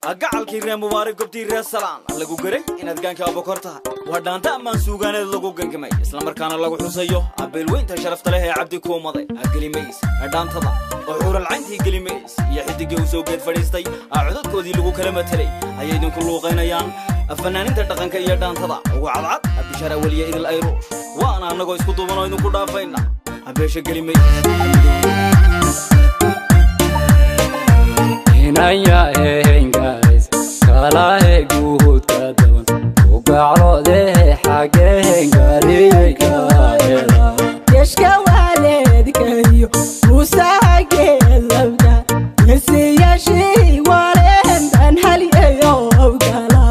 Gacalkii ree Mubaarak, gobtii ree Salaan lagu geray inaad gaanka Abokor tahay. Waa dhaanta ammaan suugaaneed lagu gangamay, islamarkaana lagu xusayo abeelweynta sharafta leh ee Cabdi Kuumaday. Gelimays dhaantada oo xuuralcayntii Gelimays iyo xidigii u soo geed fadhiistay codadkoodii lagu kala matelay ayay idinku luuqaynayaan fanaaninta dhaqanka iyo dhaantada ugu cadcad, Bishaar Aweliya, Idil Ayruush. Waana annagoo isku duuban oo idinku dhaafayna beesha Gelimays. Inanyahengays kalahe guudka daban ugaclodehe xagehengariykahela. Yeshka waaleedkayo musageelabka yesiyaashii waleen baan halyeeyo gala.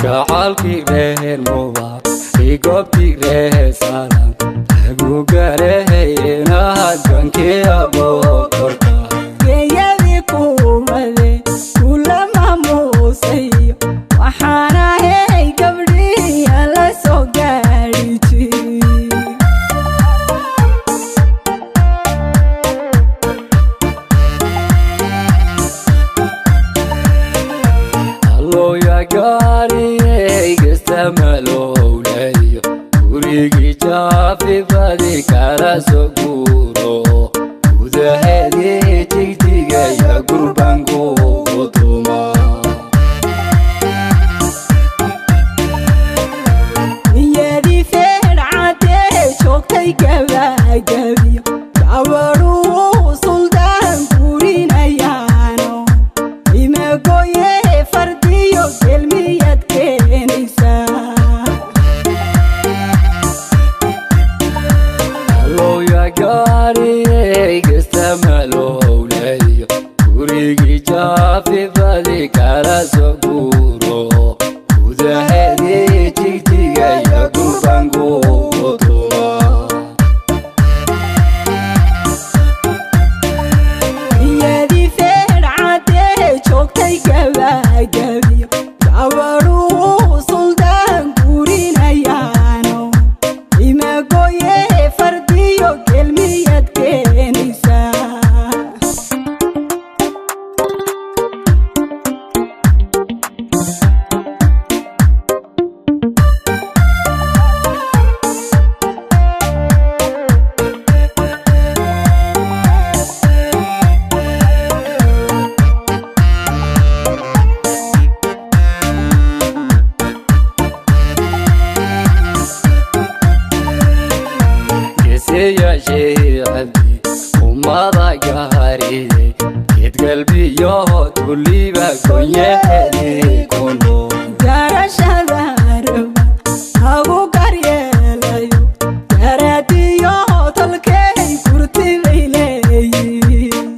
Gacalkii reer Mubaar igobtii reer Salan agugareheynaadgankii Abokorta. Geeyadii kuumade kulama muusayo, waxaan ahay gabdhii aan la soo gaadhi jir. Alloya gaariyeygastamalowleyo gurigii jaafi badi kala soo guuro gudaheedii jigtigaya gurbankugu tuma. Niyadii feedhcadee joogtay gabagabiyo gabadhuu suldaan gurinayaano imagoye fardiyo gelmiyaad keenaysaa. Alloya gaariyeygastamalowleyo gurigii jaafi badi kala soo guuro gudaheedii jigtigaya gurbankugu tuma. Niyadii feedhcadee joogtay gabagabiyo gabadhuu suldaan gurinayaano imagoye fardiyo gelmiyaad keenaysaa. Geesiyaashii Cabdi ummada gaariyey geedgalbiyo tuliba gonyaheedii ku nool. Garashada raba lagu garyeelayo garaadiyo tolkey kurti bay leeyihiin.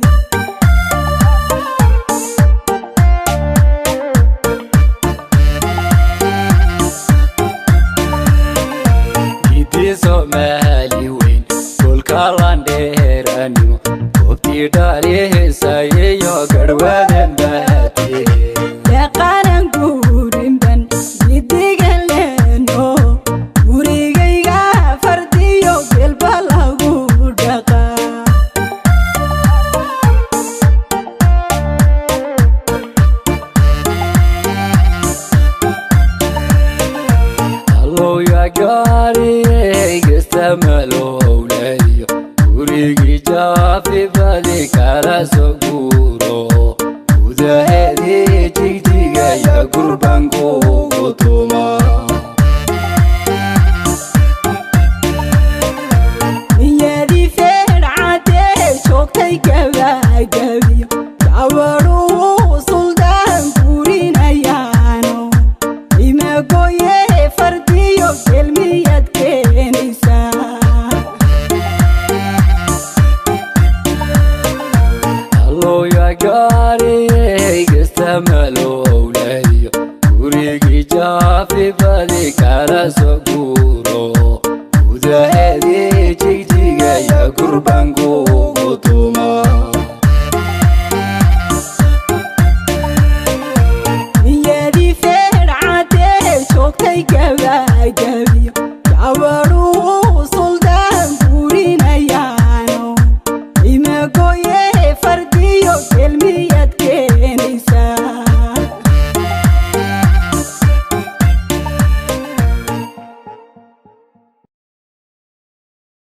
Gidii Soomaali weyn kolka landheeranimo goobtii dhalihiisayiyo garhwadan baatiye. Deeqanan guurinban gidigan leeno gurigayga fardiyo gelba lagu dhaqaa. Alloya gaariyeygastamalowleyo gurigii jaafi badi kala soo guuro gudaheedii jigtigaya gurbanku.